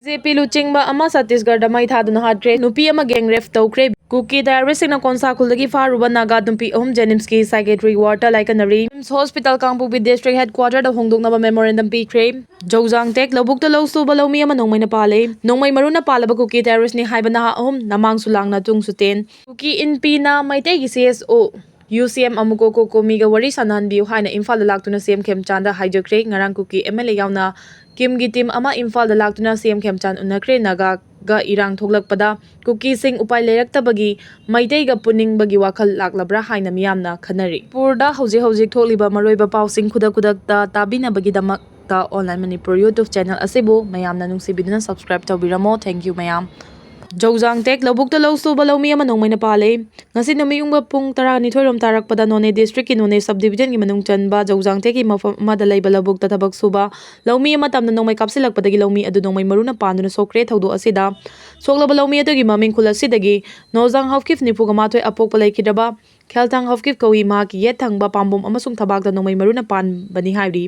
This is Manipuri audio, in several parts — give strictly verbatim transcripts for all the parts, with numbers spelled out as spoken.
ꯖꯦ ꯄꯤ ꯂꯨꯆꯤꯡꯕ ꯑꯃ ꯆꯇꯤꯁꯒꯔꯗ ꯃꯩ ꯊꯥꯗꯨꯅ ꯍꯥꯠꯈ꯭ꯔꯦ꯫ ꯅꯨꯄꯤ ꯑꯃ gang rape ꯇꯧꯈ꯭ꯔꯦ꯫ ꯀꯨꯀꯤ terroristꯁꯤꯡꯅ ꯀꯣꯟꯁꯥ ꯈꯨꯜꯗꯒꯤ ꯐꯥꯔꯨꯕ ꯅꯥꯒꯥ ꯅꯨꯄꯤ ꯑꯍꯨꯝ JNIMSꯀꯤ psychiatric wardꯇ ꯂꯥꯏꯀꯠꯅꯔꯤ꯫ RIMS Hospital ꯀꯥꯡꯄꯣꯛꯄꯤ district headquarterꯗ ꯍꯣꯡꯗꯣꯛꯅꯕ memorandum ꯄꯤꯈ꯭ꯔꯦ꯫ ꯖꯧꯖꯥꯡ ꯇꯦꯛ ꯂꯧꯕꯨꯛꯇ ꯂꯧ ꯁꯨꯕ ꯂꯧꯃꯤ ꯑꯃ ꯅꯣꯡꯃꯩꯅ ꯄꯥꯜꯂꯦ꯫ ꯅꯣꯡꯃꯩ ꯃꯔꯨꯅ ꯄꯥꯜꯂꯕ ꯀꯨꯀꯤ terroristꯅꯤ ꯍꯥꯏꯕ ꯅꯍꯥ ꯑꯍꯨꯝ ꯅꯃꯥꯡꯁꯨ ꯂꯥꯡꯅ ꯇꯨꯡꯁꯨ ꯇꯦꯟ꯫ ꯀꯨꯀꯤ ꯏꯟꯄꯤꯅ ꯃꯩꯇꯩꯒꯤ CSO UCM ꯑꯃꯨꯀꯣ ꯀꯣꯀꯣꯃꯤꯒ ꯋꯥꯔꯤ ꯁꯥꯟꯅꯍꯟꯕꯤꯌꯨ ꯍꯥꯏꯅ ꯏꯝꯐꯥꯜꯗ ꯂꯥꯛꯇꯨꯅ CM ꯈꯦꯝꯆꯥꯟꯗ ꯍꯥꯏꯖꯈ꯭ꯔꯦ꯫ ꯉꯔꯥꯡ ꯀꯨꯀꯤ MLA ꯌꯥꯎꯅ ꯀꯤꯝꯒꯤ team ꯑꯃ ꯏꯝꯐꯥꯜꯗ ꯂꯥꯛꯇꯨꯅ CM ꯈꯦꯝꯆꯥꯟ ꯎꯅꯈ꯭ꯔꯦ꯫ ꯅꯥꯒꯥꯒ ꯏꯔꯥꯡ ꯊꯣꯛꯂꯛꯄꯗ ꯀꯨꯀꯤꯁꯤꯡ ꯎꯄꯥꯏ ꯂꯩꯔꯛꯇꯕꯒꯤ ꯃꯩꯇꯩꯒ ꯄꯨꯅꯤꯡꯕꯒꯤ ꯋꯥꯈꯜ ꯂꯥꯛꯂꯕ꯭ꯔꯥ ꯍꯥꯏꯅ ꯃꯤꯌꯥꯝꯅ ꯈꯟꯅꯔꯤ꯫ ꯃꯅꯤꯄꯨꯔꯗ ꯍꯧꯖꯤꯛ ꯍꯧꯖꯤꯛ ꯊꯣꯛꯂꯤꯕ ꯃꯔꯨꯑꯣꯏꯕ ꯄꯥꯎꯁꯤꯡ ꯈꯨꯗꯛ ꯈꯨꯗꯛꯇ ꯇꯥꯕꯤꯅꯕꯒꯤꯗꯃꯛꯇ Online Manipur YouTube channel ꯑꯁꯤꯕꯨ ꯃꯌꯥꯝꯅ ꯅꯨꯡꯁꯤꯕꯤꯗꯨꯅ subscribe ꯇꯧꯕꯤꯔꯝꯃꯣ꯫ Thank you ꯃꯌꯥꯝ꯫ ꯖꯧꯖꯥꯡ ꯇꯦꯛ ꯂꯧꯕꯨꯛꯇ ꯂꯧ ꯁꯨꯕ ꯂꯧꯃꯤ ꯑꯃ ꯅꯣꯡꯃꯩꯅ ꯄꯥꯜꯂꯦ꯫ ꯉꯁꯤ ꯅꯨꯃꯤꯠ ꯌꯨꯡꯕ ꯄꯨꯡ ꯇꯔꯥꯅꯤꯊꯣꯏ ꯔꯣꯝ ꯇꯥꯔꯛꯄꯗ ꯅꯣꯅꯦ districtꯀꯤ ꯅꯣꯅꯦ subdivisionꯒꯤ ꯃꯅꯨꯡ ꯆꯟꯕ ꯖꯧꯖꯥꯡ ꯇꯦꯛꯀꯤ ꯃꯐꯝ ꯑꯃꯗ ꯂꯩꯕ ꯂꯧꯕꯨꯛꯇ ꯊꯕꯛ ꯁꯨꯕ ꯂꯧꯃꯤ ꯑꯃ ꯇꯝꯅ ꯅꯣꯡꯃꯩ ꯀꯥꯞꯁꯤꯜꯂꯛꯄꯗꯒꯤ ꯂꯧꯃꯤ ꯑꯗꯨ ꯅꯣꯡꯃꯩ ꯃꯔꯨꯅ ꯄꯥꯟꯗꯨꯅ ꯁꯣꯛꯈ꯭ꯔꯦ꯫ ꯊꯧꯗꯣꯛ ꯑꯁꯤꯗ ꯁꯣꯛꯂꯕ ꯂꯧꯃꯤ ꯑꯗꯨꯒꯤ ꯃꯃꯤꯡ ꯈꯨꯜ ꯑꯁꯤꯗꯒꯤ ꯅꯣꯖꯥꯡ ꯍꯥꯎꯀꯤꯞ ꯅꯤꯐꯨꯒ ꯃꯥꯊꯣꯏ ꯑꯄꯣꯛꯄ ꯂꯩꯈꯤꯗ꯭ꯔꯕ ꯈꯦꯜꯊꯥꯡ ꯍꯥꯎꯀꯤꯞ ꯀꯧꯏ꯫ ꯃꯍꯥꯛꯀꯤ ꯌꯦꯠ ꯊꯪꯕ ꯄꯥꯝꯕꯣꯝ ꯑꯃꯁꯨꯡ ꯊꯕꯥꯛꯇ ꯅꯣꯡꯃꯩ ꯃꯔꯨꯅ ꯄꯥꯟꯕꯅꯤ ꯍꯥꯏꯔꯤ꯫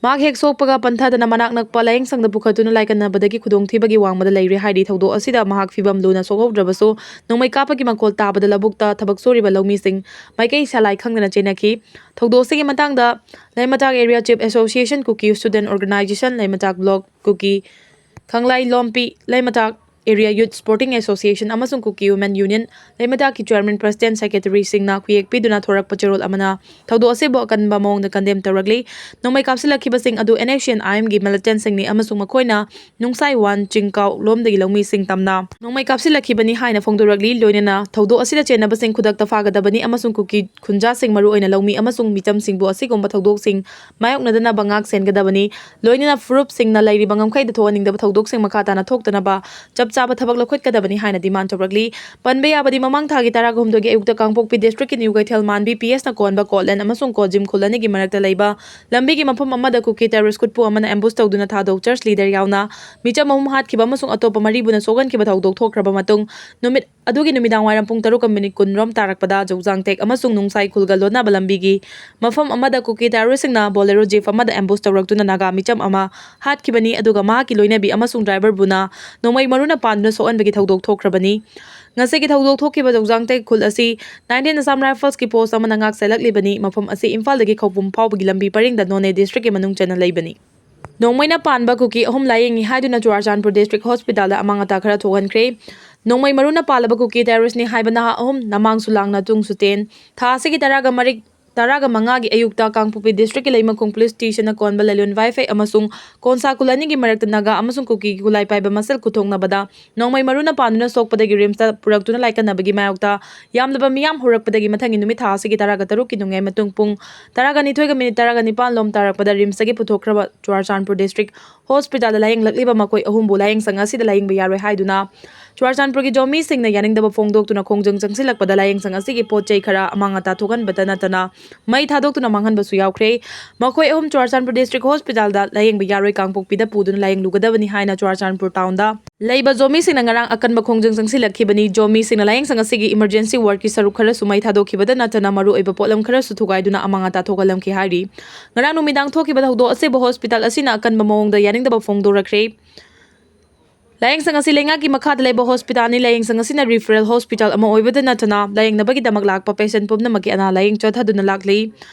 ꯃꯍꯥꯛ ꯍꯦꯛ ꯁꯣꯛꯄꯒ ꯄꯟꯊꯗꯅ ꯃꯅꯥꯛ ꯅꯛꯄ ꯂꯥꯌꯦꯡꯁꯪꯗ ꯄꯨꯈꯠꯇꯨꯅ ꯂꯥꯏꯀꯠꯅꯕꯗꯒꯤ ꯈꯨꯗꯣꯡꯊꯤꯕꯒꯤ ꯋꯥꯡꯃꯗ ꯂꯩꯔꯦ ꯍꯥꯏꯔꯤ꯫ ꯊꯧꯗꯣꯛ ꯑꯁꯤꯗ ꯃꯍꯥꯛ ꯐꯤꯕꯝ ꯂꯨꯅ ꯁꯣꯛꯍꯧꯗ꯭ꯔꯕꯁꯨ ꯅꯣꯡꯃꯩ ꯀꯥꯞꯄꯒꯤ ꯃꯈꯣꯜ ꯇꯥꯕꯗ ꯂꯧꯕꯨꯛꯇ ꯊꯕꯛ ꯁꯨꯔꯤꯕ ꯂꯧꯃꯤꯁꯤꯡ ꯃꯥꯏꯀꯩ ꯁꯂꯥꯏ ꯈꯪꯗꯅ ꯆꯦꯟꯅꯈꯤ꯫ ꯊꯧꯗꯣꯛ ꯑꯁꯤꯒꯤ ꯃꯇꯥꯡꯗ ꯂꯩꯃꯇꯥꯛ Area Chief Association, Kuki Student Organisation, ꯂꯩꯃꯇꯥꯛ Block Kuki ꯈꯪꯂꯥꯏ ꯂꯣꯝꯄꯤ, ꯂꯩꯃꯇꯥꯛ Area Youth Sporting Association ꯑꯃꯁꯨꯡ Kuki Women Union, ꯂꯩꯃꯇꯥꯛꯀꯤ chairman, president, secretaryꯁꯤꯡꯅ ꯈꯨꯌꯦꯛ ꯄꯤꯗꯨꯅ ꯊꯣꯔꯛꯄ ꯆꯦꯔꯣꯜ ꯑꯃꯅ ꯊꯧꯗꯣꯛ ꯑꯁꯤꯕꯨ ꯑꯀꯟꯕ ꯃꯑꯣꯡꯗ condemn ꯇꯧꯔꯛꯂꯤ꯫ ꯅꯣꯡꯃꯩ ꯀꯥꯞꯁꯤꯜꯂꯛꯈꯤꯕꯁꯤꯡ ꯑꯗꯨ NSCN-IMꯒꯤ militansꯁꯤꯡꯅꯤ ꯑꯃꯁꯨꯡ ꯃꯈꯣꯏꯅ ꯅꯨꯡꯁꯥꯏꯋꯥꯟ ꯆꯤꯡꯀꯥꯎ ꯂꯣꯝꯗꯒꯤ ꯂꯧꯃꯤꯁꯤꯡ ꯇꯝꯅ ꯅꯣꯡꯃꯩ ꯀꯥꯞꯁꯤꯜꯂꯛꯈꯤꯕꯅꯤ ꯍꯥꯏꯅ ꯐꯣꯡꯗꯣꯔꯛꯂꯤ꯫ ꯂꯣꯏꯅꯅ ꯊꯧꯗꯣꯛ ꯑꯁꯤꯗ ꯆꯦꯟꯅꯕꯁꯤꯡ ꯈꯨꯗꯛꯇ ꯐꯥꯒꯗꯕꯅꯤ ꯑꯃꯁꯨꯡ ꯀꯨꯀꯤ ꯈꯨꯟꯖꯥꯁꯤꯡ, ꯃꯔꯨꯑꯣꯏꯅ ꯂꯧꯃꯤ ꯑꯃꯁꯨꯡ ꯃꯤꯆꯝꯁꯤꯡꯕꯨ ꯑꯁꯤꯒꯨꯝꯕ ꯊꯧꯗꯣꯛꯁꯤꯡ ꯃꯥꯌꯣꯛꯅꯗꯅꯕ ꯉꯥꯛ ꯁꯦꯟꯒꯗꯕꯅꯤ꯫ ꯂꯣꯏꯅꯅ ꯐꯨꯔꯨꯞꯁꯤꯡꯅ ꯂꯩꯔꯤꯕ ꯉꯝꯈꯩꯗ ꯊꯣꯛꯍꯟꯅꯤꯡꯗꯕ ꯊꯧꯗꯣꯛꯁꯤꯡ ꯃꯈꯥ ꯇꯥꯅ ꯊꯣꯛꯇꯅꯕ ꯆꯞ ꯆꯥꯕ ꯊꯕꯛ ꯂꯧꯈꯠꯀꯗꯕꯅꯤ ꯍꯥꯏꯅ demand ꯇꯧꯔꯛꯂꯤ꯫ ꯄꯟꯕ ꯌꯥꯕꯗꯤ, ꯃꯃꯥꯡ ꯊꯥꯒꯤ ꯇꯔꯥꯍꯨꯝꯗꯣꯏꯒꯤ ꯑꯌꯨꯛꯇ ꯀꯥꯡꯄꯣꯛꯄꯤ districtꯀꯤ ꯅ꯭ꯌꯨ ꯀꯩꯊꯦꯜ ꯃꯥꯟꯕꯤ PS-ꯅ ꯀꯣꯟꯕ ꯀꯣꯠꯂꯦꯟ ꯑꯃꯁꯨꯡ ꯀꯣꯠꯖꯤꯝ ꯈꯨꯜ ꯑꯅꯤꯒꯤ ꯃꯔꯛꯇ ꯂꯩꯕ ꯂꯝꯕꯤꯒꯤ ꯃꯐꯝ ꯑꯃꯗ ꯀꯨꯀꯤ terrorist ꯒꯨꯠꯄꯨ ꯑꯃꯅ ambush ꯇꯧꯗꯨꯅ ꯊꯥꯗꯣꯛ church leader ꯌꯥꯎꯅ ꯃꯤꯆꯝ ꯑꯍꯨꯝ ꯍꯥꯠꯈꯤꯕ ꯑꯃꯁꯨꯡ ꯑꯇꯣꯞꯄ ꯃꯔꯤꯕꯨꯅ ꯁꯣꯛꯍꯟꯈꯤꯕ ꯊꯧꯗꯣꯛ ꯊꯣꯛꯈ꯭ꯔꯕ ꯃꯇꯨꯡ ꯅꯨꯃꯤꯠ ꯑꯗꯨꯒꯤ ꯅꯨꯃꯤꯗꯥꯡ ꯋꯥꯏꯔꯝ ꯄꯨꯡ ꯇꯔꯨꯛꯀ ꯃꯤꯅꯤꯠ ꯀꯨꯟ ꯔꯣꯝ ꯇꯥꯔꯛꯄꯗ ꯖꯧꯖꯥꯡꯇꯦꯛ ꯑꯃꯁꯨꯡ ꯅꯨꯡꯁꯥꯏ ꯈꯨꯜꯒ ꯂꯣꯟꯅꯕ ꯂꯝꯕꯤꯒꯤ ꯃꯐꯝ ꯑꯃꯗ ꯀꯨꯀꯤ ꯇꯦꯔꯣꯔꯤꯁꯁꯤꯡꯅ ꯕꯣꯂꯦꯔꯣ ꯖꯤꯞ ꯑꯃꯗ ꯑꯦꯝꯕꯨꯁ ꯇꯧꯔꯛꯇꯨꯅ ꯅꯥꯒꯥ ꯃꯤꯆꯝ ꯑꯃ ꯍꯥꯠꯈꯤꯕꯅꯤ, ꯑꯗꯨꯒ ꯃꯍꯥꯛꯀꯤ ꯂꯣꯏꯅꯕꯤ ꯑꯃꯁꯨꯡ ꯗ꯭ꯔꯥꯏꯚꯔꯕꯨꯅ ꯅꯣꯡꯃꯩ ꯃꯔꯨꯅ ꯄꯥꯟꯗꯨꯅ ꯁꯣꯛꯍꯟꯕꯒꯤ ꯊꯧꯗꯣꯛ ꯊꯣꯛꯈ꯭ꯔꯕꯅꯤ꯫ ꯉꯁꯤꯒꯤ ꯊꯧꯗꯣꯛ ꯊꯣꯛꯈꯤꯕ ꯖꯧꯖꯥꯡꯇꯦꯛ ꯈꯨꯜ ꯑꯁꯤ nineteen Assam Riflesꯀꯤ ꯄꯣꯁ ꯑꯃꯅ ꯉꯥꯛ ꯁꯦꯜꯂꯛꯂꯤꯕꯅꯤ꯫ ꯃꯐꯝ ꯑꯁꯤ ꯏꯝꯐꯥꯜꯗꯒꯤ ꯈꯧꯄꯨꯝ ꯐꯥꯎꯕꯒꯤ ꯂꯝꯕꯤ ꯄꯔꯤꯡꯗ ꯅꯣꯅꯦ ꯗꯤꯁꯇ꯭ꯔꯤꯛꯀꯤ ꯃꯅꯨꯡ ꯆꯟꯅ ꯂꯩꯕꯅꯤ꯫ ꯅꯣꯡꯃꯩꯅ ꯄꯥꯟꯕ ꯀꯨꯀꯤ ꯑꯍꯨꯝ ꯂꯥꯌꯦꯡꯉꯤ ꯍꯥꯏꯗꯨꯅ ꯆꯨꯔꯥꯆꯥꯟꯄꯨꯔ ꯗꯤꯁꯇ꯭ꯔꯤꯛ ꯍꯣꯁꯄꯤꯇꯥꯜꯗ ꯑꯃꯥꯡ ꯑꯇꯥ ꯈꯔ ꯊꯣꯛꯍꯟꯈ꯭ꯔꯦ꯫ ꯅꯣꯡꯃꯩ ꯃꯔꯨꯅ ꯄꯥꯜꯂꯕ ꯀꯨꯀꯤ ꯇꯦꯔꯣꯔꯤꯁꯅꯤ ꯍꯥꯏꯕ ꯅꯍꯥ ꯑꯍꯨꯝ ꯅꯃꯥꯡꯁꯨ ꯂꯥꯡꯅ ꯇꯨꯡꯁꯨ ꯇꯦꯟ꯫ ꯊꯥ ꯑꯁꯤꯒꯤ ꯇꯔꯥꯒ ꯃꯔꯤ, ꯇꯔꯥꯒ ꯃꯉꯥꯒꯤ ꯑꯌꯨꯛꯇ ꯀꯥꯡꯄꯣꯛꯄꯤ ꯗꯤꯁꯇ꯭ꯔꯤꯛꯀꯤ ꯂꯩꯃꯈꯣꯡ ꯄꯨꯂꯤꯁ ꯁ꯭ꯇꯦꯁꯟꯅ ꯀꯣꯟꯕ ꯂꯩꯂꯣꯟ ꯋꯥꯏꯐꯩ ꯑꯃꯁꯨꯡ ꯀꯣꯟꯁꯥ ꯈꯨꯜ ꯑꯅꯤꯒꯤ ꯃꯔꯛꯇ ꯅꯥꯒꯥ ꯑꯃꯁꯨꯡ ꯀꯨꯀꯤꯒꯤ ꯈꯨꯠꯂꯥꯏ ꯄꯥꯏꯕ ꯃꯁꯦꯜ ꯈꯨꯠꯊꯣꯛꯅꯕꯗ ꯅꯣꯡꯃꯩ ꯃꯔꯨꯅ ꯄꯥꯟꯗꯨꯅ ꯁꯣꯛꯄꯗꯒꯤ ꯔꯤꯝꯁꯇ ꯄꯨꯔꯛꯇꯨꯅ ꯂꯥꯏꯀꯠꯅꯕꯒꯤ ꯃꯥꯌꯣꯛꯇ ꯌꯥꯝꯂꯕ ꯃꯤꯌꯥꯝ ꯍꯧꯔꯛꯄꯗꯒꯤ ꯃꯊꯪꯒꯤ ꯅꯨꯃꯤꯠ ꯊꯥ ꯑꯁꯤꯒꯤ ꯇꯔꯥꯒ ꯇꯔꯨꯛꯀꯤ ꯅꯨꯡꯌꯥꯏ ꯃꯇꯨꯡ ꯄꯨꯡ ꯇꯔꯥꯒ ꯅꯤꯊꯣꯏꯒ ꯃꯤꯅꯤꯠ ꯇꯔꯥꯒ ꯅꯤꯄꯥꯟ ꯂꯣꯝ ꯇꯥꯔꯛꯄꯗ ꯔꯤꯝꯁꯇꯒꯤ ꯄꯨꯊꯣꯛꯈ꯭ꯔꯕ ꯆꯨꯔꯥꯆꯥꯟꯄꯨꯔ ꯗꯤꯁꯇ꯭ꯔꯤꯛ ꯍꯣꯁꯄꯤꯇꯥꯜꯗ ꯂꯥꯌꯦꯡꯂꯛꯂꯤꯕ ꯃꯈꯣꯏ ꯑꯍꯨꯝꯕꯨ ꯂꯥꯌꯦꯡꯁꯪ ꯑꯁꯤꯗ ꯂꯥꯌꯦꯡꯕ ꯌꯥꯔꯣꯏ ꯍꯥꯏꯗꯨꯅ ꯆꯨꯔꯥꯆꯥꯟꯄꯨꯔꯒꯤ ꯖꯣꯃꯤ ꯁꯤꯡꯅ ꯌꯥꯅꯤꯡꯗꯕ ꯐꯣꯡꯗꯣꯛꯇꯨꯅ ꯈꯣꯡꯖꯪ ꯆꯪꯁꯤꯜꯂꯛꯄꯗ ꯂꯥꯌꯦꯡꯁꯪ ꯑꯁꯤꯒꯤ ꯄꯣꯠ ꯆꯩ ꯈꯔ ꯑꯃꯥꯡ ꯑꯇꯥ ꯊꯣꯛꯍꯟꯕꯇ ꯅꯠꯇꯅ ꯃꯩ ꯊꯥꯗꯣꯛꯇꯨꯅ ꯃꯥꯡꯍꯟꯕꯁꯨ ꯌꯥꯎꯈ꯭ꯔꯦ꯫ ꯃꯈꯣꯏ ꯑꯍꯨꯝ ꯆꯨꯔꯥꯆꯥꯟꯄꯨꯔ ꯗꯤꯁꯇ꯭ꯔꯤꯛ ꯍꯣꯁꯄꯤꯇꯥꯜꯗ ꯂꯥꯌꯦꯡꯕ ꯌꯥꯔꯣꯏ ꯀꯥꯡꯄꯣꯛꯄꯤꯗ ꯄꯨꯗꯨꯅ ꯂꯥꯌꯦꯡꯂꯨꯒꯗꯕꯅꯤ ꯍꯥꯏꯅ ꯆꯨꯔꯥꯆꯥꯟꯄꯨꯔ ꯇꯥꯎꯟꯗ ꯂꯩꯕ ꯖꯣꯃꯤꯁꯤꯡꯅ ꯉꯔꯥꯡ ꯑꯀꯟꯕ ꯈꯣꯡꯖꯪ ꯆꯪꯁꯤꯜꯂꯛꯈꯤꯕꯅꯤ꯫ ꯖꯣꯃꯤꯁꯤꯡꯅ ꯂꯥꯌꯦꯡꯁꯪ ꯑꯁꯤꯒꯤ ꯏꯃꯔꯖꯦꯟꯁꯤ ꯋꯥꯔꯗꯀꯤ ꯁꯔꯨꯛ ꯈꯔꯁꯨ ꯃꯩ ꯊꯥꯗꯣꯛꯈꯤꯕꯗ ꯅꯠꯇꯅ ꯃꯔꯨꯑꯣꯏꯕ ꯄꯣꯠꯂꯝ ꯈꯔꯁꯨ ꯊꯨꯒꯥꯏꯗꯨꯅ ꯑꯃꯥꯡ ꯑꯇꯥ ꯊꯣꯛꯍꯜꯂꯝꯈꯤ ꯍꯥꯏꯔꯤ꯫ ꯉꯔꯥꯡ ꯅꯨꯃꯤꯗꯥꯡ ꯊꯣꯛꯈꯤꯕ ꯊꯧꯗꯣꯛ ꯑꯁꯤꯕꯨ ꯍꯣꯁꯄꯤꯇꯥꯜ ꯑꯁꯤꯅ ꯑꯀꯟꯕ ꯃꯑꯣꯡꯗ ꯌꯥꯅꯤꯡꯗꯕ ꯐꯣꯡꯗꯣꯔꯛꯈ꯭ꯔꯦ꯫ ꯂꯥꯌꯦꯡꯁꯪ ꯑꯁꯤ ꯂꯩꯉꯥꯛꯀꯤ ꯃꯈꯥꯗ ꯂꯩꯕ ꯍꯣꯁꯄꯤꯇꯥꯜꯅꯤ꯫ ꯂꯥꯌꯦꯡꯁꯪ ꯑꯁꯤꯅ ꯔꯤꯐꯔꯦꯜ ꯍꯣꯁꯄꯤꯇꯥꯜ ꯑꯃ ꯑꯣꯏꯕꯗ ꯅꯠꯇꯅ ꯂꯥꯌꯦꯡꯅꯕꯒꯤꯗꯃꯛ ꯂꯥꯛꯄ ꯄꯦꯁꯦꯟ ꯄꯨꯝꯅꯃꯛꯀꯤ ꯑꯅꯥ ꯂꯥꯌꯦꯡ ꯆꯠꯊꯗꯨꯅ ꯂꯥꯛꯂꯤ꯫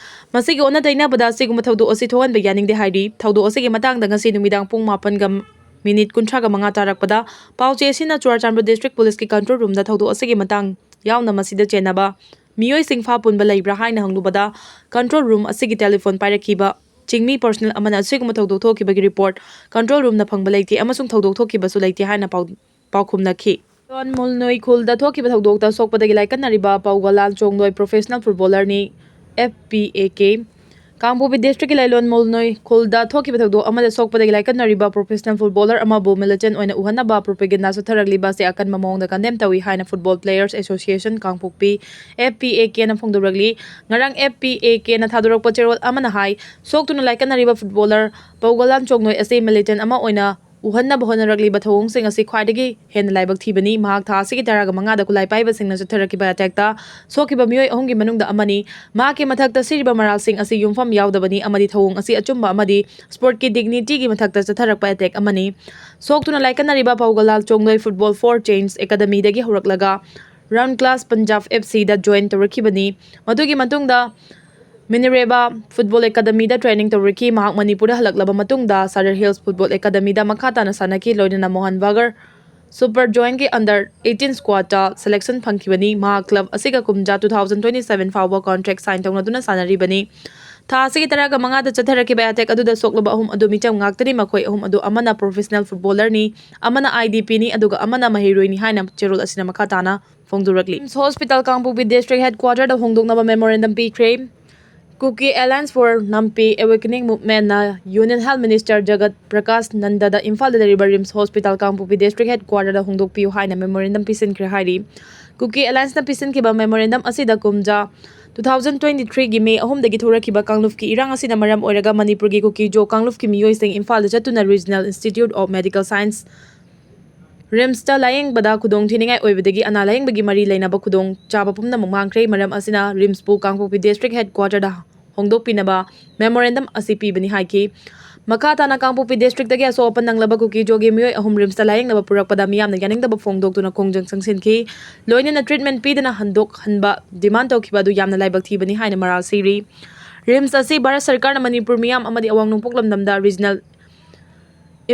ꯃꯁꯤꯒꯤ ꯑꯣꯟꯅ ꯇꯩꯅꯕꯗ ꯑꯁꯤꯒꯨꯝꯕ ꯊꯧꯗꯣꯛ ꯑꯁꯤ ꯊꯣꯛꯍꯟꯕ ꯌꯥꯅꯤꯡꯗꯦ ꯍꯥꯏꯔꯤ꯫ ꯊꯧꯗꯣꯛ ꯑꯁꯤꯒꯤ ꯃꯇꯥꯡꯗ ꯉꯁꯤ ꯅꯨꯃꯤꯗꯥꯡ ꯄꯨꯡ ꯃꯥꯄꯟꯒ ꯃꯤꯅꯤꯠ ꯀꯨꯟꯊ꯭ꯔꯥꯒ ꯃꯉꯥ ꯇꯥꯔꯛꯄꯗ ꯄꯥꯎꯆꯦ ꯑꯁꯤꯅ ꯆꯨꯔꯥꯆꯥꯟꯄꯨꯔ ꯗꯤꯁꯇ꯭ꯔꯤꯛ ꯄꯨꯂꯤꯁꯀꯤ ꯀꯟꯇ꯭ꯔꯣꯜ ꯔꯨꯝꯗ ꯊꯧꯗꯣꯛ ꯑꯁꯤꯒꯤ ꯃꯇꯥꯡ ꯌꯥꯎꯅ ꯃꯁꯤꯗ ꯆꯦꯟꯅꯕ ꯃꯤꯑꯣꯏꯁꯤꯡ ꯐꯥ ꯄꯨꯟꯕ ꯂꯩꯕ꯭ꯔꯥ ꯍꯥꯏꯅ ꯍꯪꯂꯨꯕꯗ ꯀꯟꯇ꯭ꯔꯣꯜ ꯔꯨꯝ ꯑꯁꯤꯒꯤ ꯇꯦꯂꯤꯐꯣꯟ ꯄꯥꯏꯔꯛꯈꯤꯕ ꯆꯤꯡꯃꯤ ꯄꯔꯁꯅꯦꯜ ꯑꯃꯅ ꯑꯁꯤꯒꯨꯝꯕ ꯊꯧꯗꯣꯛ ꯊꯣꯛꯈꯤꯕꯒꯤ ꯔꯤꯄꯣꯔꯠ ꯀꯟꯇ꯭ꯔꯣꯜ ꯔꯨꯝꯅ ꯐꯪꯕ ꯂꯩꯇꯦ ꯑꯃꯁꯨꯡ ꯊꯧꯗꯣꯛ ꯊꯣꯛꯈꯤꯕꯁꯨ ꯂꯩꯇꯦ ꯍꯥꯏꯅ ꯄꯥꯎ-, ꯄꯥꯎꯈꯨꯝꯂꯛꯈꯤ꯫ ꯂꯣꯟ ꯃꯨꯜꯅꯨꯏ ꯈꯨꯜꯗ ꯊꯣꯛꯈꯤꯕ ꯊꯧꯗꯣꯛꯇ ꯁꯣꯛꯄꯗꯒꯤ ꯂꯥꯏꯀꯠꯅꯔꯤꯕ ꯄꯧꯒꯂꯥꯜ ꯆꯣꯡꯗꯣꯏ ꯄ꯭ꯔꯣꯐꯦꯁꯅꯦꯜ ꯐꯨꯠꯕꯣꯂꯔꯅꯤ꯫ F P A K Kangpokpi ꯗꯤꯁꯇ꯭ꯔꯤꯛꯀꯤ ꯂꯩꯂꯣꯟ ꯃꯨꯜꯅꯨꯏ ꯈꯨꯜꯗ ꯊꯣꯛꯈꯤꯕ ꯊꯧꯗꯣꯛ ꯑꯃꯗ ꯁꯣꯛꯄꯗꯒꯤ ꯂꯥꯏꯀꯠꯅꯔꯤꯕ ꯄ꯭ꯔꯣꯐꯦꯁꯅꯦꯜ ꯐꯨꯠꯕꯣꯂꯔ ꯑꯃꯕꯨ ꯃꯤꯂꯤꯇꯦꯟ ꯑꯣꯏꯅ ꯎꯍꯟꯅꯕ ꯄ꯭ꯔꯣꯄꯦꯒꯦꯟꯗꯥ ꯆꯠꯊꯔꯛꯂꯤꯕ ꯑꯁꯤ ꯑꯀꯟꯕ ꯃꯑꯣꯡꯗ ꯀꯟꯗꯦꯝ ꯇꯧꯏ ꯍꯥꯏꯅ football players association Kangpokpi, F P A K ꯅ ꯐꯣꯡꯗꯣꯔꯛꯂꯤ꯫ ꯉꯔꯥꯡ F P A K ꯅ ꯊꯥꯗꯣꯔꯛꯄ ꯆꯦꯔꯣꯜ ꯑꯃꯅ ꯍꯥꯏ, ꯁꯣꯛꯇꯨꯅ ꯂꯥꯏꯀꯠꯅꯔꯤꯕ ꯐꯨꯠꯕꯣꯂꯔ ꯄꯧꯒꯂꯥꯟ ꯆꯣꯡꯅꯣꯏ ꯑꯁꯤ ꯃꯤꯂꯤꯇꯦꯟ ꯑꯃ ꯑꯣꯏꯅ ꯎꯍꯟꯅꯕ ꯍꯣꯠꯅꯔꯛꯂꯤꯕ ꯊꯧꯑꯣꯡꯁꯤꯡ ꯑꯁꯤ ꯈ꯭ꯋꯥꯏꯗꯒꯤ ꯍꯦꯟꯅ ꯂꯥꯏꯕꯛ ꯊꯤꯕꯅꯤ꯫ ꯃꯍꯥꯛ ꯊꯥ ꯑꯁꯤꯒꯤ ꯇꯔꯥꯒ ꯃꯉꯥꯗ ꯈꯨꯠꯂꯥꯏ ꯄꯥꯏꯕꯁꯤꯡꯅ ꯆꯠꯊꯔꯛꯈꯤꯕ ꯑꯦꯇꯦꯛꯇ ꯁꯣꯛꯈꯤꯕ ꯃꯤꯑꯣꯏ ꯑꯍꯨꯝꯒꯤ ꯃꯅꯨꯡꯗ ꯑꯃꯅꯤ꯫ ꯃꯍꯥꯛꯀꯤ ꯃꯊꯛꯇ ꯁꯤꯔꯤꯕ ꯃꯔꯥꯜꯁꯤꯡ ꯑꯁꯤ ꯌꯨꯝꯐꯝ ꯌꯥꯎꯗꯕꯅꯤ ꯑꯃꯗꯤ ꯊꯧꯑꯣꯡ ꯑꯁꯤ ꯑꯆꯨꯝꯕ ꯑꯃꯗꯤ ꯁ꯭ꯄꯣꯔꯠꯀꯤ ꯗꯤꯒꯅꯤꯇꯤꯒꯤ ꯃꯊꯛꯇ ꯆꯠꯊꯔꯛꯄ ꯑꯦꯇꯦꯛ ꯑꯃꯅꯤ꯫ ꯁꯣꯛꯇꯨꯅ ꯂꯥꯏꯀꯠꯅꯔꯤꯕ Paogalal Chongdoi football for change ꯑꯦꯀꯥꯗꯃꯤꯗꯒꯤ ꯍꯧꯔꯛꯂꯒ ꯔꯥꯎꯟ ꯀ꯭ꯂꯥꯁ ꯄꯟꯖꯥꯕ ꯑꯦꯐ ꯁꯤꯗ ꯖꯣꯏꯟ ꯇꯧꯔꯛꯈꯤꯕꯅꯤ꯫ ꯃꯗꯨꯒꯤ ꯃꯇꯨꯡꯗ ꯃꯤꯅꯤꯔꯦꯕꯥ ꯐꯨꯠꯕꯣꯜ ꯑꯦꯀꯥꯗꯃꯤꯗ ꯇ꯭ꯔꯦꯅꯤꯡ ꯇꯧꯔꯛꯈꯤ꯫ ꯃꯍꯥꯛ ꯃꯅꯤꯄꯨꯔꯗ ꯍꯜꯂꯛꯂꯕ ꯃꯇꯨꯡꯗ ꯁꯥꯗꯔ ꯍꯤꯜꯁ ꯐꯨꯠꯕꯣꯜ ꯑꯦꯀꯥꯗꯃꯤꯗ ꯃꯈꯥ ꯇꯥꯅ ꯁꯥꯟꯅꯈꯤ, ꯂꯣꯏꯅꯅ ꯃꯣꯍꯟ ꯕꯒꯔ ꯁꯨꯄꯔ ꯖꯣꯏꯟꯒꯤ ꯑꯟꯗꯔ ꯑꯩꯠꯇꯤꯟ ꯁ꯭ꯀ꯭ꯋꯥꯗꯇ ꯁꯦꯂꯦꯛꯁꯟ ꯐꯪꯈꯤꯕꯅꯤ꯫ ꯃꯍꯥꯛ ꯀ꯭ꯂꯕ ꯑꯁꯤꯒ ꯀꯨꯝꯖꯥ ꯇꯨ ꯊꯥꯎꯖꯟ ꯇ꯭ꯋꯦꯟꯇꯤ ꯁꯚꯦꯟ ꯐꯥꯎꯕ ꯀꯣꯟꯇ꯭ꯔꯦꯛ ꯁꯥꯏꯟ ꯇꯧꯅꯗꯨꯅ ꯁꯥꯟꯅꯔꯤꯕꯅꯤ꯫ ꯊꯥ ꯑꯁꯤꯒꯤ ꯇꯔꯥꯒ ꯃꯉꯥꯗ ꯆꯠꯊꯔꯛꯈꯤꯕ ꯑꯦꯇꯦꯛ ꯑꯗꯨꯗ ꯁꯣꯛꯂꯕ ꯑꯍꯨꯝ ꯑꯗꯨ ꯃꯤꯆꯝ ꯉꯥꯛꯇꯅꯤ꯫ ꯃꯈꯣꯏ ꯑꯍꯨꯝ ꯑꯗꯨ ꯑꯃꯅ ꯄ꯭ꯔꯣꯐꯦꯁꯅꯦꯜ ꯐꯨꯠꯕꯣꯂꯔꯅꯤ, ꯑꯃꯅ ꯑꯥꯏ ꯗꯤ ꯄꯤꯅꯤ, ꯑꯗꯨꯒ ꯑꯃꯅ ꯃꯍꯩꯔꯣꯏꯅꯤ ꯍꯥꯏꯅ ꯆꯦꯔꯣꯜ ꯑꯁꯤꯅ ꯃꯈꯥ ꯇꯥꯅ ꯐꯣꯡꯗꯣꯔꯛꯂꯤ꯫ ꯔꯤꯝꯁ ꯍꯣꯁꯄꯤꯇꯥꯜ ꯀꯥꯡꯄꯣꯛꯄꯤ ꯗꯤꯁꯇ꯭ꯔꯤꯛ ꯍꯦꯗꯀ꯭ꯋꯥꯇꯔꯗ ꯍꯣꯡꯗꯣꯛꯅꯕ ꯃꯦꯃꯣꯔꯦꯟꯗꯝ ꯄꯤꯈ꯭ꯔꯦ꯫ Kuki Alliance for Nampi Awakening Movementꯅ Union Health Minister Jagat Prakash Nandada ꯏꯝꯐꯥꯜꯗ ꯂꯩꯔꯤꯕ ꯔꯤꯝꯁ ꯍꯣꯁꯄꯤꯇꯥꯜ ꯀꯥꯡꯄꯣꯛꯄꯤ ꯗꯤꯁꯇ꯭ꯔꯤꯛ ꯍꯦꯗꯀ꯭ꯋꯥꯇꯔꯗ ꯍꯣꯡꯗꯣꯛꯄꯤꯌꯨ ꯍꯥꯏꯅ ꯃꯦꯃꯣꯔꯦꯟꯗꯝ ꯄꯤꯁꯤꯟꯈ꯭ꯔꯦ ꯍꯥꯏꯔꯤ꯫ Kuki Allianceꯅ ꯄꯤꯁꯤꯟꯈꯤꯕ ꯃꯦꯃꯣꯔꯦꯟꯗꯝ ꯑꯁꯤꯗ ꯀꯨꯝꯖꯥ ꯇꯨ ꯊꯥꯎꯖꯟ ꯇ꯭ꯋꯦꯟꯇꯤ ꯊ꯭ꯔꯤꯒꯤ ꯃꯦ ꯑꯍꯨꯝꯗꯒꯤ ꯊꯣꯛꯂꯛꯈꯤꯕ ꯀꯥꯡꯂꯨꯞꯀꯤ ꯏꯔꯥꯡ ꯑꯁꯤꯅ ꯃꯔꯝ ꯑꯣꯏꯔꯒ ꯃꯅꯤꯄꯨꯔꯒꯤ ꯀꯨꯀꯤ-ꯖꯣ ꯀꯥꯡꯂꯨꯞꯀꯤ ꯃꯤꯑꯣꯏꯁꯤꯡ ꯏꯝꯐꯥꯜꯗ ꯆꯠꯇꯨꯅ Regional Institute of Medical Science ꯔꯤꯝꯁꯇ ꯂꯥꯌꯦꯡꯕꯗ ꯈꯨꯗꯣꯡꯊꯤꯅꯤꯡꯉꯥꯏ ꯑꯣꯏꯕꯗꯒꯤ ꯑꯅꯥ ꯂꯥꯌꯦꯡꯕꯒꯤ ꯃꯔꯤ ꯂꯩꯅꯕ ꯈꯨꯗꯣꯡ ꯆꯥꯕ ꯄꯨꯝꯅꯃꯛ ꯃꯥꯡꯈ꯭ꯔꯦ꯫ ꯃꯔꯝ ꯑꯁꯤꯅ ꯔꯤꯝꯁꯄꯨ ꯀꯥꯡꯄꯣꯛꯄꯤ ꯗꯤꯁꯇ꯭ꯔꯤꯛ ꯍꯦꯗꯀ꯭ꯋꯥꯇꯔꯗ ꯍꯣꯡꯗꯣꯛꯄꯤꯅꯕ ꯃꯦꯃꯣꯔꯦꯟꯗꯝ ꯑꯁꯤ ꯄꯤꯕꯅꯤ ꯍꯥꯏꯈꯤ꯫ ꯃꯈꯥ ꯇꯥꯅ ꯀꯥꯡꯄꯣꯛꯄꯤ ꯗꯤꯁꯇ꯭ꯔꯤꯛꯇꯒꯤ ꯑꯁꯣꯛ ꯑꯄꯟ ꯅꯪꯂꯕ ꯀꯨꯀꯤ-ꯖꯣꯒꯤ ꯃꯤꯑꯣꯏ ꯑꯍꯨꯝ ꯔꯤꯝꯁꯇ ꯂꯥꯌꯦꯡꯅꯕ ꯄꯨꯔꯛꯄꯗ ꯃꯤꯌꯥꯝꯅ ꯌꯥꯅꯤꯡꯗꯕ ꯐꯣꯡꯗꯣꯛꯇꯨꯅ ꯈꯣꯡꯖꯪ ꯆꯪꯁꯤꯟꯈꯤ꯫ ꯂꯣꯏꯅꯅ ꯇ꯭ꯔꯤꯠꯃꯦꯟ ꯄꯤꯗꯅ ꯍꯟꯗꯣꯛꯍꯟꯕ ꯗꯤꯃꯥꯟ ꯇꯧꯈꯤꯕ ꯑꯗꯨ ꯌꯥꯝꯅ ꯂꯥꯏꯕꯛ ꯊꯤꯕꯅꯤ ꯍꯥꯏꯅ ꯃꯔꯥꯜ ꯁꯤꯔꯤ꯫ ꯔꯤꯝꯁ ꯑꯁꯤ ꯚꯥꯔꯠ ꯁꯔꯀꯥꯔꯅ ꯃꯅꯤꯄꯨꯔ ꯃꯤꯌꯥꯝ ꯑꯃꯗꯤ ꯑꯋꯥꯡ ꯅꯣꯡꯄꯣꯛ ꯂꯝꯗꯝꯗ ꯔꯤꯖꯅꯦꯜ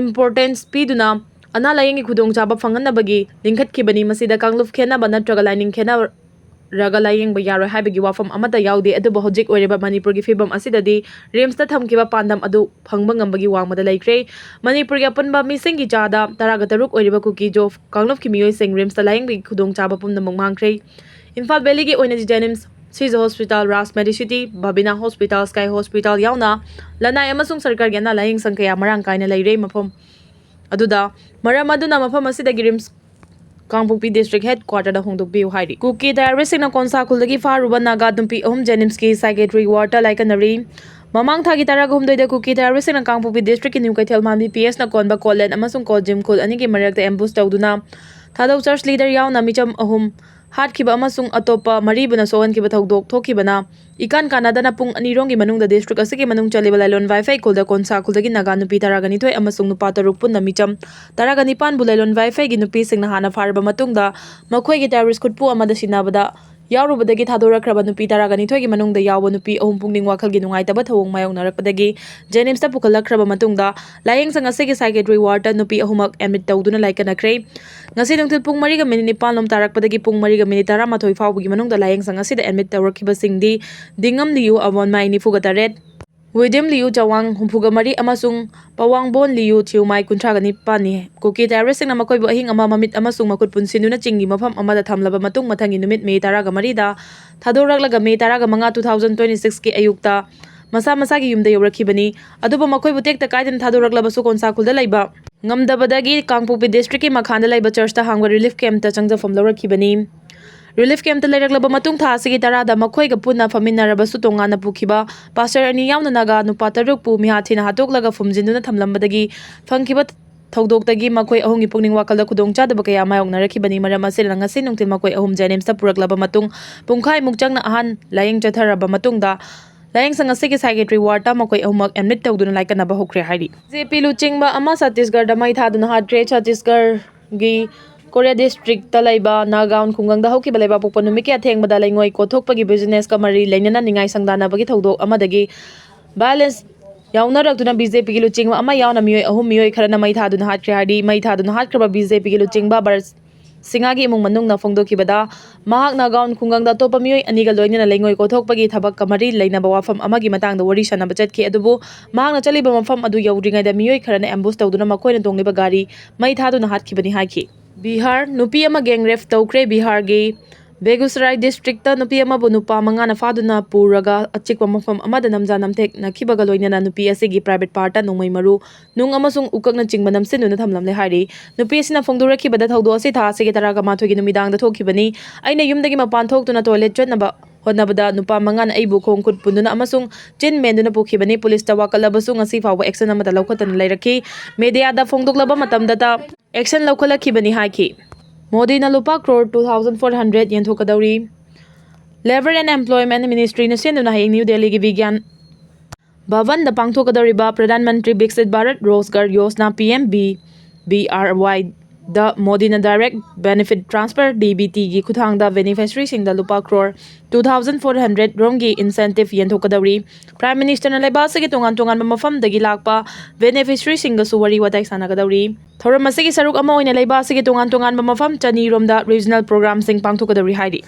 ꯏꯝꯄꯣꯔꯇꯦꯟꯁ ꯄꯤꯗꯨꯅ ꯑꯅꯥ ꯂꯥꯌꯦꯡꯒꯤ ꯈꯨꯗꯣꯡꯆꯥꯕ ꯐꯪꯍꯟꯅꯕꯒꯤ ꯂꯤꯡꯈꯠꯈꯤꯕꯅꯤ꯫ ꯃꯁꯤꯗ ꯀꯥꯡꯂꯨꯞ ꯈꯦꯠꯅꯕ ꯅꯠꯇ꯭ꯔꯒ ꯂꯥꯏꯅꯤꯡ ꯈꯦꯠꯅꯔꯒ ꯂꯥꯌꯦꯡꯕ ꯌꯥꯔꯣꯏ ꯍꯥꯏꯕꯒꯤ ꯋꯥꯐꯝ ꯑꯃꯠꯇ ꯌꯥꯎꯗꯦ꯫ ꯑꯗꯨꯕꯨ ꯍꯧꯖꯤꯛ ꯑꯣꯏꯔꯤꯕ ꯃꯅꯤꯄꯨꯔꯒꯤ ꯐꯤꯕꯝ ꯑꯁꯤꯗꯗꯤ ꯔꯤꯝꯁꯇ ꯊꯝꯈꯤꯕ ꯄꯥꯟꯗꯝ ꯑꯗꯨ ꯐꯪꯕ ꯉꯝꯕꯒꯤ ꯋꯥꯡꯃꯗ ꯂꯩꯈ꯭ꯔꯦ꯫ ꯃꯅꯤꯄꯨꯔꯒꯤ ꯑꯄꯨꯟꯕ ꯃꯤꯁꯤꯡꯒꯤ ꯆꯥꯗ ꯇꯔꯥꯒ ꯇꯔꯨꯛ ꯑꯣꯏꯔꯤꯕ ꯀꯨꯀꯤ-ꯖꯣ ꯀꯥꯡꯂꯨꯞꯀꯤ ꯃꯤꯑꯣꯏꯁꯤꯡ ꯔꯤꯝꯁꯇ ꯂꯥꯌꯦꯡꯕꯒꯤ ꯈꯨꯗꯣꯡꯆꯥꯕ ꯄꯨꯝꯅꯃꯛ ꯃꯥꯡꯈ꯭ꯔꯦ꯫ ꯏꯝꯐꯥꯜ ꯚꯦꯂꯤꯒꯤ ꯑꯣꯏꯅꯗꯤ ꯖꯦꯅꯤꯝꯁ, ꯁꯤꯖ ꯍꯣꯁꯄꯤꯇꯥꯜ, ꯔꯥꯖ ꯃꯦꯗꯤꯁꯤꯇꯤ, ꯚꯕꯤꯅꯥ ꯍꯣꯁꯄꯤꯇꯥꯜ, ꯁ꯭ꯀꯥꯏ ꯍꯣꯁꯄꯤꯇꯥꯜ ꯌꯥꯎꯅ ꯂꯅꯥꯏ ꯑꯃꯁꯨꯡ ꯁꯔꯀꯥꯔꯒꯤ ꯑꯅꯥ ꯂꯥꯌꯦꯡ ꯁꯪ ꯀꯌꯥ ꯃꯔꯥꯡ ꯀꯥꯏꯅ ꯂꯩꯔꯦ꯫ ꯃꯐꯝ ꯑꯗꯨꯗ ꯃꯔꯝ ꯑꯗꯨꯅ ꯃꯐꯝ ꯑꯁꯤꯗꯒꯤ ꯔꯤꯝꯁ ꯀꯥꯡꯄꯣꯛꯄꯤ ꯗꯤꯁꯇ꯭ꯔꯤꯛ ꯍꯦꯗꯀ꯭ꯋꯥꯇꯔꯗ ꯍꯣꯡꯗꯣꯛꯄꯤꯌꯨ ꯍꯥꯏꯔꯤ꯫ ꯀꯨꯀꯤ ꯇꯦꯔꯣꯔꯤꯁꯁꯤꯡꯅ ꯀꯣꯟꯁꯥ ꯈꯨꯜꯗꯒꯤ ꯐꯥꯔꯨꯕ ꯅꯥꯒꯥ ꯅꯨꯄꯤ ꯑꯍꯨꯝ ꯖꯦꯅꯤꯝꯁꯀꯤ ꯁꯥꯏꯀꯦꯇ꯭ꯔꯤ ꯋꯥꯔꯗꯇ ꯂꯥꯏꯀꯠꯅꯔꯤ꯫ ꯃꯃꯥꯡ ꯊꯥꯒꯤ ꯇꯔꯥꯒ ꯍꯨꯝꯗꯣꯏꯗ ꯀꯨꯀꯤ ꯇꯦꯔꯣꯔꯤꯁ꯭ꯠꯁꯤꯡꯅ ꯀꯥꯡꯄꯣꯛꯄꯤ ꯗꯤꯁꯇ꯭ꯔꯤꯛꯀꯤ ꯅ꯭ꯌꯨ ꯀꯩꯊꯦꯜ ꯃꯥꯟꯕꯤ ꯄꯤ ꯑꯦꯁꯅ ꯀꯣꯟꯕ ꯀꯣꯠꯂꯦꯟ ꯑꯃꯁꯨꯡ ꯀꯣꯠꯖꯤꯝ ꯈꯨꯜ ꯑꯅꯤꯒꯤ ꯃꯔꯛꯇ ꯑꯦꯝꯕꯨꯁ ꯇꯧꯗꯨꯅ ꯊꯥꯗꯧ ꯆꯔꯆ ꯂꯤꯗꯔ ꯌꯥꯎꯅ ꯃꯤꯆꯝ ꯑꯍꯨꯝ ꯍꯥꯠꯈꯤꯕ ꯑꯃꯁꯨꯡ ꯑꯇꯣꯞꯄ ꯃꯔꯤꯕꯨꯅ ꯁꯣꯛꯍꯟꯈꯤꯕ ꯊꯧꯗꯣꯛ ꯊꯣꯛꯈꯤꯕꯅ ꯏꯀꯥꯟ ꯀꯥꯟꯅꯗꯅ ꯄꯨꯡ ꯑꯅꯤꯔꯣꯝꯒꯤ ꯃꯅꯨꯡꯗ ꯗꯤꯁꯇ꯭ꯔꯤꯛ ꯑꯁꯤꯒꯤ ꯃꯅꯨꯡ ꯆꯜꯂꯤꯕ ꯂꯥꯏꯂꯣꯟ ꯋꯥꯏꯐꯩ ꯈꯨꯜꯗ ꯀꯣꯟꯁꯥ ꯈꯨꯜꯗꯒꯤ ꯅꯥꯒꯥ ꯅꯨꯄꯤ ꯇꯔꯥꯒ ꯅꯤꯊꯣꯏ ꯑꯃꯁꯨꯡ ꯅꯨꯄꯥ ꯇꯔꯨꯛ ꯄꯨꯟꯅ ꯃꯤꯆꯝ ꯇꯔꯥꯒ ꯅꯤꯄꯥꯟꯕꯨ ꯂꯥꯏꯂꯣꯟ ꯋꯥꯏꯐꯩꯒꯤ ꯅꯨꯄꯤꯁꯤꯡꯅ ꯍꯥꯟꯅ ꯐꯥꯔꯕ ꯃꯇꯨꯡꯗ ꯃꯈꯣꯏꯒꯤ ꯇꯦꯔꯣꯔꯤꯁ꯭ꯠ ꯈꯨꯠꯄꯨ ꯑꯃꯗ ꯁꯤꯟꯅꯕꯗ ꯌꯥꯎꯔꯨꯕꯗꯒꯤ ꯊꯥꯗꯣꯔꯛꯈ꯭ꯔꯕ ꯅꯨꯄꯤ ꯇꯔꯥꯒ ꯅꯤꯊꯣꯏꯒꯤ ꯃꯅꯨꯡꯗ ꯌꯥꯎꯕ ꯅꯨꯄꯤ ꯑꯍꯨꯝ ꯄꯨꯛꯅꯤꯡ ꯋꯥꯈꯜꯒꯤ ꯅꯨꯡꯉꯥꯏꯇꯕ ꯊꯧꯑꯣꯡ ꯃꯥꯌꯣꯛꯅꯔꯛꯄꯗꯒꯤ ꯖꯦꯅꯤꯝꯁꯇ ꯄꯨꯈꯠꯂꯛꯈ꯭ꯔꯕ ꯃꯇꯨꯡꯗ ꯂꯥꯌꯦꯡꯁꯪ ꯑꯁꯤꯒꯤ psychiatry ward ꯇ ꯅꯨꯄꯤ ꯑꯍꯨꯝꯃꯛ admit ꯇꯧꯗꯨꯅ ꯂꯥꯏꯀꯠꯅꯈ꯭ꯔꯦ꯫ ꯉꯁꯤ ꯅꯨꯡꯊꯤꯜ ꯄꯨꯡ ꯃꯔꯤꯒ ꯃꯤꯅꯤꯠ ꯅꯤꯄꯥꯟ ꯂꯣꯝ ꯇꯥꯔꯛꯄꯗꯒꯤ ꯄꯨꯡ ꯃꯔꯤꯒ ꯃꯤꯅꯤꯠ ꯇꯔꯥꯃꯥꯊꯣꯏ ꯐꯥꯎꯕꯒꯤ ꯃꯅꯨꯡꯗ ꯂꯥꯌꯦꯡꯁꯪ ꯑꯁꯤꯗ admit ꯇꯧꯔꯛꯈꯤꯕꯁꯤꯡꯗꯤ ꯗꯤꯡꯉꯝ ꯂꯤꯌꯨ ꯑꯕꯣꯟꯃꯥꯏ ꯅꯤꯐꯨꯒ ꯇꯔꯦꯠ, ꯋꯤꯗꯤꯝ ꯂꯤꯌꯨ ꯆꯋꯥꯡ ꯍꯨꯝꯐꯨꯒ ꯃꯔꯤ ꯑꯃꯁꯨꯡ ꯄꯋꯥꯡꯕꯣꯟ ꯂꯤꯌꯨ ꯊꯤꯌꯨꯃꯥꯏ ꯀꯨꯟꯊ꯭ꯔꯥꯒ ꯅꯤꯄꯥꯟꯅꯤ꯫ ꯀꯨꯀꯤ ꯇꯦꯔꯣꯔꯤꯁ꯭ꯠꯁꯤꯡꯅ ꯃꯈꯣꯏꯕꯨ ꯑꯍꯤꯡ ꯑꯃ ꯃꯃꯤꯠ ꯑꯃꯁꯨꯡ ꯃꯈꯨꯠ ꯄꯨꯟꯁꯤꯟꯗꯨꯅ ꯆꯤꯡꯒꯤ ꯃꯐꯝ ꯑꯃꯗ ꯊꯝꯂꯕ ꯃꯇꯨꯡ ꯃꯊꯪꯒꯤ ꯅꯨꯃꯤꯠ ꯃꯦ ꯇꯔꯥꯒ ꯃꯔꯤꯗ ꯊꯥꯗꯣꯔꯛꯂꯒ ꯃꯦ ꯇꯔꯥꯒ ꯃꯉꯥ, two thousand twenty six ꯀꯤ ꯑꯌꯨꯛꯇ ꯃꯁꯥ ꯃꯁꯥꯒꯤ ꯌꯨꯝꯗ ꯌꯧꯔꯛꯈꯤꯕꯅꯤ꯫ ꯑꯗꯨꯕꯨ ꯃꯈꯣꯏꯕꯨ ꯇꯦꯛꯇ ꯀꯥꯏꯗꯅ ꯊꯥꯗꯣꯔꯛꯂꯕꯁꯨ ꯀꯣꯟꯁꯥ ꯈꯨꯜꯗ ꯂꯩꯕ ꯉꯝꯗꯕꯗꯒꯤ ꯀꯥꯡꯄꯣꯛꯄꯤ ꯗꯤꯁꯇ꯭ꯔꯤꯛꯀꯤ ꯃꯈꯥꯗ ꯂꯩꯕ ꯆꯔꯆꯇ ꯍꯥꯡꯕ ꯔꯤꯂꯤꯐ ꯀꯦꯝꯞꯇ ꯆꯪꯖꯐꯝ ꯂꯧꯔꯛꯈꯤꯕꯅꯤ꯫ ꯔꯤꯂꯤꯐ ꯀꯦꯝꯞꯇ ꯂꯩꯔꯛꯂꯕ ꯃꯇꯨꯡ ꯊꯥ ꯑꯁꯤꯒꯤ ꯇꯔꯥꯗ ꯃꯈꯣꯏꯒ ꯄꯨꯟꯅ ꯐꯝꯃꯤꯟꯅꯔꯕꯁꯨ ꯇꯣꯉꯥꯟꯅ ꯄꯨꯈꯤꯕ ꯄꯥꯁꯇꯔ ꯑꯅꯤ ꯌꯥꯎꯅ ꯅꯥꯒꯥ ꯅꯨꯄꯥ ꯇꯔꯨꯛꯄꯨ ꯃꯤꯍꯥꯠ ꯊꯤꯅ ꯍꯥꯠꯇꯣꯛꯂꯒ ꯐꯨꯝꯖꯤꯟꯗꯨꯅ ꯊꯝꯂꯝꯕꯗꯒꯤ ꯐꯪꯈꯤꯕ ꯊꯧꯗꯣꯛꯇꯒꯤ ꯃꯈꯣꯏ ꯑꯍꯨꯝꯒꯤ ꯄꯨꯛꯅꯤꯡ ꯋꯥꯈꯜꯗ ꯈꯨꯗꯣꯡꯆꯥꯗꯕ ꯀꯌꯥ ꯃꯥꯌꯣꯛꯅꯔꯛꯈꯤꯕꯅꯤ꯫ ꯃꯔꯝ ꯑꯁꯤꯅ ꯉꯁꯤ ꯅꯨꯡꯊꯤꯜ ꯃꯈꯣꯏ ꯑꯍꯨꯝ ꯖꯦꯅꯤꯝꯁꯇ ꯄꯨꯔꯛꯂꯕ ꯃꯇꯨꯡ ꯄꯨꯡꯈꯥꯏꯃꯨꯛ ꯆꯪꯅ ꯑꯍꯥꯟ ꯂꯥꯌꯦꯡ ꯆꯠꯊꯔꯕ ꯃꯇꯨꯡꯗ ꯂꯥꯌꯦꯡꯁꯪ ꯑꯁꯤꯒꯤ psychiatry ward ꯇ ꯃꯈꯣꯏ ꯑꯍꯨꯝꯃꯛ admit ꯇꯧꯗꯨꯅ ꯂꯥꯏꯀꯠꯅꯕ ꯍꯧꯈ꯭ꯔꯦ ꯍꯥꯏꯔꯤ꯫ ꯕꯤ ꯖꯦ ꯄꯤ ꯂꯨꯆꯤꯡꯕ ꯑꯃ ꯆꯇꯤꯁꯒꯔꯗ ꯃꯩ ꯊꯥꯗꯨꯅ ꯍꯥꯠꯈ꯭ꯔꯦ꯫ ꯆꯇꯤꯁꯒꯔꯒꯤ ꯀꯣꯔꯤꯌꯥ ꯗꯤꯁꯇ꯭ꯔꯤꯛꯇ ꯂꯩꯕ ꯅꯥꯒꯥꯎꯟ ꯈꯨꯡꯒꯪꯗ ꯍꯧꯈꯤꯕ ꯂꯩꯕꯥꯛꯄꯣꯛꯄ ꯅꯨꯃꯤꯠꯀꯤ ꯑꯊꯦꯡꯕꯗ ꯂꯩꯉꯣꯏ ꯀꯣꯊꯣꯛꯄꯒꯤ business ꯀ ꯃꯔꯤ ꯂꯩꯅꯅ ꯅꯤꯡꯉꯥꯏ ꯁꯪꯗꯥꯟꯅꯕꯒꯤ ꯊꯧꯗꯣꯛ ꯑꯃꯗꯒꯤ violence ꯌꯥꯎꯅꯔꯛꯇꯨꯅ ꯕꯤ ꯖꯦ ꯄꯤꯒꯤ ꯂꯨꯆꯤꯡꯕ ꯑꯃ ꯌꯥꯎꯅ ꯃꯤꯑꯣꯏ ꯑꯍꯨꯝ, ꯃꯤꯑꯣꯏ ꯈꯔꯅ ꯃꯩ ꯊꯥꯗꯨꯅ ꯍꯥꯠꯈ꯭ꯔꯦ ꯍꯥꯏꯔꯤ꯫ ꯃꯩ ꯊꯥꯗꯨꯅ ꯍꯥꯠꯈ꯭ꯔꯕ ꯕꯤ ꯖꯦ ꯄꯤꯒꯤ ꯂꯨꯆꯤꯡꯕ ꯕꯔ ꯁꯤꯡꯍꯒꯤ ꯏꯃꯨꯡ ꯃꯅꯨꯡꯅ ꯐꯣꯡꯗꯣꯛꯈꯤꯕꯗ, ꯃꯍꯥꯛ ꯅꯥꯒꯥꯎꯟ ꯈꯨꯡꯒꯪꯗ ꯑꯇꯣꯞꯄ ꯃꯤꯑꯣꯏ ꯑꯅꯤꯒ ꯂꯣꯏꯅꯅ ꯂꯩꯉꯣꯏ ꯀꯣꯊꯣꯛꯄꯒꯤ ꯊꯕꯛꯀ ꯃꯔꯤ ꯂꯩꯅꯕ ꯋꯥꯐꯝ ꯑꯃꯒꯤ ꯃꯇꯥꯡꯗ ꯋꯥꯔꯤ ꯁꯥꯟꯅꯕ ꯆꯠꯈꯤ, ꯑꯗꯨꯕꯨ ꯃꯍꯥꯛꯅ ꯆꯠꯂꯤꯕ ꯃꯐꯝ ꯑꯗꯨ ꯌꯧꯗ꯭ꯔꯤꯉꯩꯗ ꯃꯤꯑꯣꯏ ꯈꯔꯅ ambush ꯇꯧꯗꯨꯅ ꯃꯈꯣꯏꯅ ꯇꯣꯡꯂꯤꯕ ꯒꯥꯔꯤ ꯃꯩ ꯊꯥꯗꯨꯅ ꯍꯥꯠꯈꯤꯕꯅꯤ ꯍꯥꯏꯈꯤ꯫ ꯕꯤꯍꯥꯔ, ꯅꯨꯄꯤ ꯑꯃ gang rape ꯇꯧꯈ꯭ꯔꯦ꯫ ꯕꯤꯍꯥꯔꯒꯤ ꯕꯦꯒꯨꯁꯔꯥꯏ ꯗꯤꯁꯇ꯭ꯔꯤꯛꯇ ꯅꯨꯄꯤ ꯑꯃꯕꯨ ꯅꯨꯄꯥ ꯃꯉꯥꯅ ꯐꯥꯗꯨꯅ ꯄꯨꯔꯒ ꯑꯆꯤꯛꯄ ꯃꯐꯝ ꯑꯃꯗ ꯅꯝꯖꯥ ꯅꯝꯊꯦꯛꯅꯈꯤꯕꯒ ꯂꯣꯏꯅꯅ ꯅꯨꯄꯤ ꯑꯁꯤꯒꯤ private part ꯇ ꯅꯣꯡꯃꯩ ꯃꯔꯨ, ꯅꯨꯡ ꯑꯃꯁꯨꯡ ꯎꯀꯛꯅꯆꯤꯡꯕ ꯅꯝꯁꯤꯟꯗꯨꯅ ꯊꯝꯂꯝꯂꯦ ꯍꯥꯏꯔꯤ꯫ ꯅꯨꯄꯤ ꯑꯁꯤꯅ ꯐꯣꯡꯗꯣꯔꯛꯈꯤꯕꯗ, ꯊꯧꯗꯣꯛ ꯑꯁꯤ ꯊꯥ ꯑꯁꯤꯒꯤ ꯇꯔꯥꯒ ꯃꯥꯊꯣꯏꯒꯤ ꯅꯨꯃꯤꯗꯥꯡꯗ ꯊꯣꯛꯈꯤꯕꯅꯤ꯫ ꯑꯩꯅ ꯌꯨꯝꯗꯒꯤ ꯃꯄꯥꯟ ꯊꯣꯛꯇꯨꯅ toilet ꯆꯠꯅꯕ ꯍꯣꯠꯅꯕꯗ ꯅꯨꯄꯥ ꯃꯉꯥꯅ ꯑꯩꯕꯨ ꯈꯣꯡ ꯈꯨꯠ ꯄꯨꯟꯗꯨꯅ ꯑꯃꯁꯨꯡ ꯆꯤꯟ ꯃꯦꯟꯗꯨꯅ ꯄꯨꯈꯤꯕꯅꯤ꯫ ꯄꯨꯂꯤꯁꯇ ꯋꯥꯀꯠꯂꯕꯁꯨ ꯉꯁꯤ ꯐꯥꯎꯕ action ꯑꯃꯠꯇ ꯂꯧꯈꯠꯇꯅ ꯂꯩꯔꯛꯈꯤ꯫ Mediaꯗ ꯐꯣꯡꯗꯣꯛꯂꯕ ꯃꯇꯝꯗꯇ action ꯂꯧꯈꯠꯂꯛꯈꯤꯕꯅꯤ ꯍꯥꯏꯈꯤ꯫ ꯃꯣꯗꯤꯅ ꯂꯨꯄꯥ crore two thousand four hundred ꯌꯦꯟꯊꯣꯛꯀꯗꯧꯔꯤ꯫ Labour and Employment Ministryꯅ ꯁꯤꯟꯗꯨꯅ ꯍꯌꯦꯡ ꯅ꯭ꯌꯨ ꯗꯦꯜꯂꯤꯒꯤ ꯕꯤꯒ꯭ꯌꯥꯟ ꯚꯕꯟꯗ ꯄꯥꯡꯊꯣꯛꯀꯗꯧꯔꯤꯕ ꯄ꯭ꯔꯙꯥꯟ ꯃꯟꯇ꯭ꯔꯤ ꯕꯤꯛꯁꯤꯠ ꯚꯥꯔꯠ ꯔꯣꯖꯒꯥꯔ Yojana, P M B B R Y ꯗ ꯃꯣꯗꯤꯅ direct benefit transfer, D B T ꯒꯤ ꯈꯨꯠꯊꯥꯡꯗ beneficiaryꯁꯤꯡꯗ ꯂꯨꯄꯥ crore two thousand four hundred ꯔꯣꯝꯒꯤ incentive ꯌꯦꯟꯊꯣꯛꯀꯗꯧꯔꯤ꯫ Prime Ministerꯅ ꯂꯩꯕꯥꯛ ꯑꯁꯤꯒꯤ ꯇꯣꯉꯥꯟ ꯇꯣꯉꯥꯟꯕ ꯃꯐꯝꯗꯒꯤ ꯂꯥꯛꯄ beneficiaryꯁꯤꯡꯒꯁꯨ ꯋꯥꯔꯤ ꯋꯥꯇꯥꯏ ꯁꯥꯟꯅꯒꯗꯧꯔꯤ꯫ ꯊꯧꯔꯝ ꯑꯁꯤꯒꯤ ꯁꯔꯨꯛ ꯑꯃ ꯑꯣꯏꯅ ꯂꯩꯕꯥꯛ ꯑꯁꯤꯒꯤ ꯇꯣꯉꯥꯟ ꯇꯣꯉꯥꯟꯕ ꯃꯐꯝ ꯆꯅꯤ ꯔꯣꯝꯗ regional programꯁꯤꯡ ꯄꯥꯡꯊꯣꯛꯀꯗꯧꯔꯤ ꯍꯥꯏꯔꯤ꯫